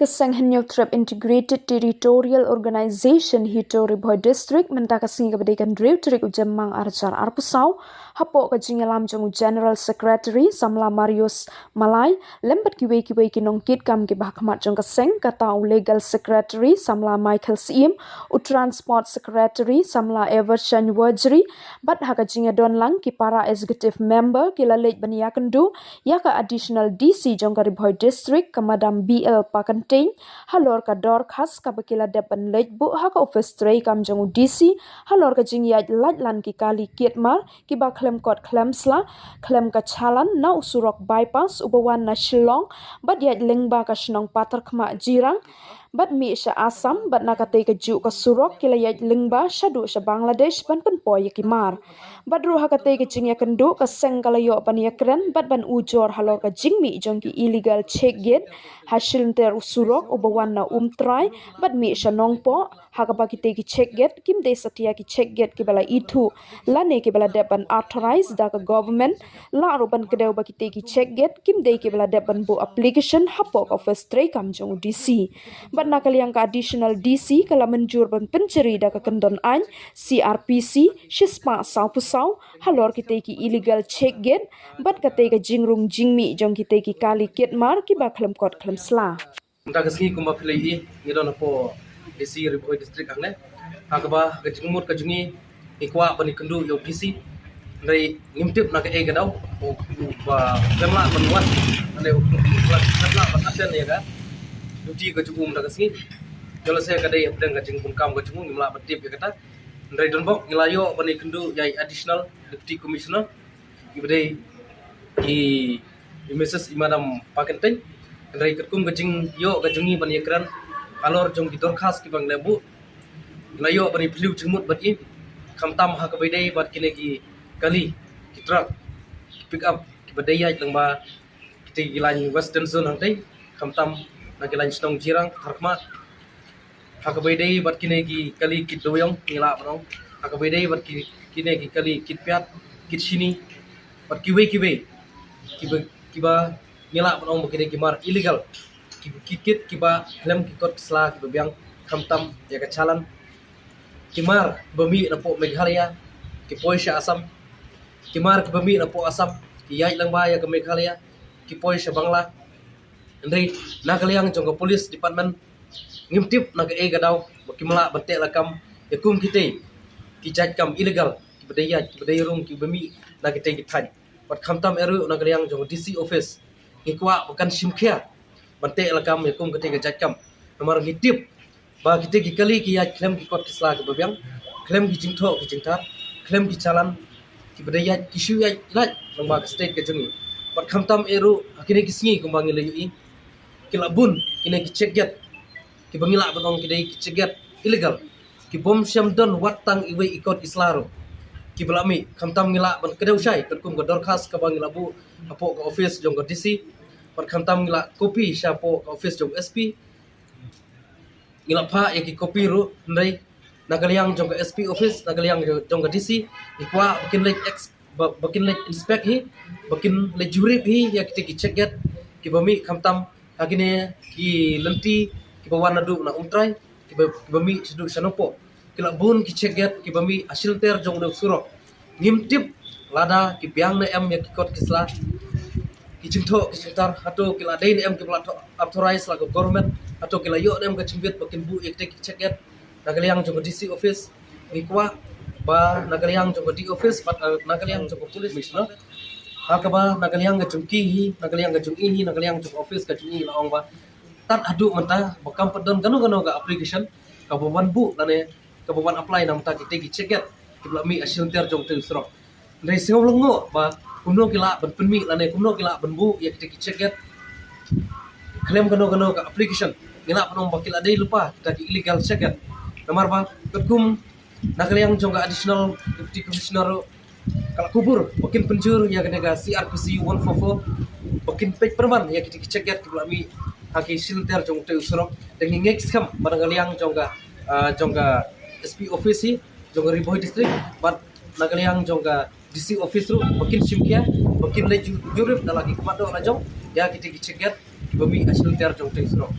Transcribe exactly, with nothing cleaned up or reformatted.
Ka seng Hynñiewtrep Integrated Territorial Organization HITO Ri Bhoi District mynta ka sngi kaba dei ka hynriew tarik u Jymmang arhajar arphew saw, hapoh ka jingïalam jong u General Secretary samla Marius Malai lem bad kiwei kiwei ki nongkitkam kiba hakhmat jong ka seng, kata u Legal Secretary samla Michael Syiem, u Transport Secretary samla Evershine Wajri, bad ha ka jingïadon lang ki para executive member ki la leit ban ïakynduh ïa ka Additional DC jong ka Ri Bhoi District ka Madam B L Pakynting halor ka dorkhas kaba ki la dep ban leit buh ha ka ophis treikam jong u DC halor ka jingïaid lait lan ki kali kit mar kiba khlem kot khlem sla, khlem ka chalan na u surok bypass uba wan na Shillong bad ïaid lyngba ka shnong Patharkhmah Jirang bad mih sha Assam, bad na katei kajuh ka surok ki la ïaid lyngba shaduh sha Bangladesh ban pynpoi ïa ki mar. Bad ruh ha katei ka jingïakynduh ka seng ka la ïoh ban ïakren bad ban ujor halor ka jingmih jong ki illegal check gate ha shilynter u surok uba wan na Umtrai bad mih sha Nongpoh, ha kaba kitei ki check gate kim dei satia ki check gate kiba la ithuh lane kiba la dep ban authorize da ka government, la ruh ban kdew ba kitei ki check gate kim dei kiba la dep ban buh application hapoh ka ophis treikam jong u DC. Bad na ka liang ka Additional DC ka la mynjur ban pynjari da ka kyndon aiñ CrPC shispah sawphew saw halor kitei ki illegal check gate bad katei ka jingrung jingmih jong kitei ki kali kit mar kiba khlem kot khlem sla. Mynta ka sngi kumba phi la ïohi ngi don hapoh DC Ri Bhoi District hangne. Ha kaba ka jingmut ka jong ngi, ngi kwah ban ïakynduh ïa u DC. Hynrei ngim tip na kaei ka daw u, u ba u lah ban wan, hynrei u, u, u lah ban attend ïa ka duty ka jong u mynta ka sngi. Ïoh lehse ka dei hapdeng ka jingbun kam ka jong u, ngim lah ban tip ïa kata. Hynrei don bok ngi la ïoh ban ïakynduh ïa i Additional Deputy Commissioner, iba dei i, i Missus i Madam Pakynting. Hynrei katkum ka jingïoh ka jong ngi ban ïakren halor jong ki dorkhas kiba ngi la buh, ngi la ïoh ban ïaphylliew jingmut bad i, khamtam ha kaba ïadei bad kine ki kali, ki truck, ki pick up kiba dei ïaid lyngba kitei ki lain Western Zone hangtei, khamtam na ki lain shnong Jirang, Patharkhmah. Ha kaba ïadei bad kine ki kali kit dewiong ngi lah ban ong, ha kaba ïadei bad ki, kine ki kali kit piat, kit shini, bad kiwei kiwei kiba, kiba ngi lah ban ong ba kine ki mar illegal, ki, ki kit kiba khlem ki kot ki sla kiba biang, khamtam ïa ka chalan. Ki mar ba mih napoh Meghalaya ki poi sha Assam, ki mar kiba mih napoh Assam ki ïaid lyngba ïa ka Meghalaya ki poi sha Bangla. Hynrei na ka liang jong ka police department ngim tip na kaei ka daw ba kim lah ban teh lakam ïa kum kitei ki jait kam illegal kiba dei ïaid, kiba dei rung, kiba mih na kitei ki thaiñ. Bad khamtam eh ruh na ka liang jong ka DC office ngi kwah ba kan shim khia ban teh lakam ïa kum kitei ka jait kam. Namar ngi tip ba kitei ki kali ki ïaid khlem ki kot ki sla kiba biang, khlem ki jingthoh ki jingtar, khlem ki chalan, kiba dei ïaid ki shu ïaid lait lyngba ka state ka jong ngi. Bad khamtam eh ruh ha kine ki sngi kumba ngi la ïohi, ki la bun kine ki check gate kiba ngi lah ban ong ki dei ki check gate illegal, ki bym shym don wat tang iwei i kot i sla ruh kiba la mih. Khamtam ngi lah ban kdew shai katkum ka dorkhas kaba ngi la buh hapoh ka office jong ka DC, bad khamtam ngi la copy shapoh ka office jong ka SP. Ngi la phah ïa ki copy ruh, hynrei na ka liang jong ka SP office, na ka liang jong ka DC, ngi kwah ba kin leit ex-, ba, ba kin leit inspect hi, ba kin leit jurip hi ïa kitei ki check gate kiba mih khamtam ha kine ki lynti kiba wan naduh na Umtrai, kiba, kiba mih shaduh sha Nongpoh. Ki la bun ki check gate kiba mih ha shilynter jong une u surok. Ngim tip lada ki biang ne em ïa ki kot ki sla, ki jingthoh ki jingtar, hato ki la dei ne em kiba la thoh authorize la ka government, hato ki la ïoh ne em ka jingbit ba kin buh ïa kitei ki check gate. Na ka liang jong ka DC office ngi kwah ba na ka liang jong ka D office bad, eh, na ka liang jong ka police commissioner, ha kaba na ka liang ka jong ki hi, na ka liang ka jong i hi, na ka liang jong ka office ka jong i la ong ba tad haduh mynta ba kam pat don kano kano ka application kaba wan buh lane kaba wan apply na bynta kitei ki check gate kiba la mih ha shilynter jong utei u surok. Hynrei sngew lyngngoh ba kumno ki lah ban pynmih lane kumno ki lah ban buh ïa kitei ki check gate khlem kano kano ka application. Ngi lah ban ong ba ki la dei lypa kita ki illegal check gate. Namar ba katkum na ka liang jong ka Additional Deputy Commissioner ruh ka la kubur ba kin pynjur ïa kane ka CrPC one four four ba kin peit pyrman ïa kitei ki check gate kiba la mih ha ki shilynter jong utei u surok. Te ngi ngeit skhem ba na ka liang jong ka, ah, jong ka SP office hi, jong ka Ri Bhoi District bad na ka liang jong ka DC office ruh ba kin shim khia, ba kin leit ju-, jurip da la ki khmat doh la jong ïa kitei ki check gate kiba mih ha shilynter jong utei u surok.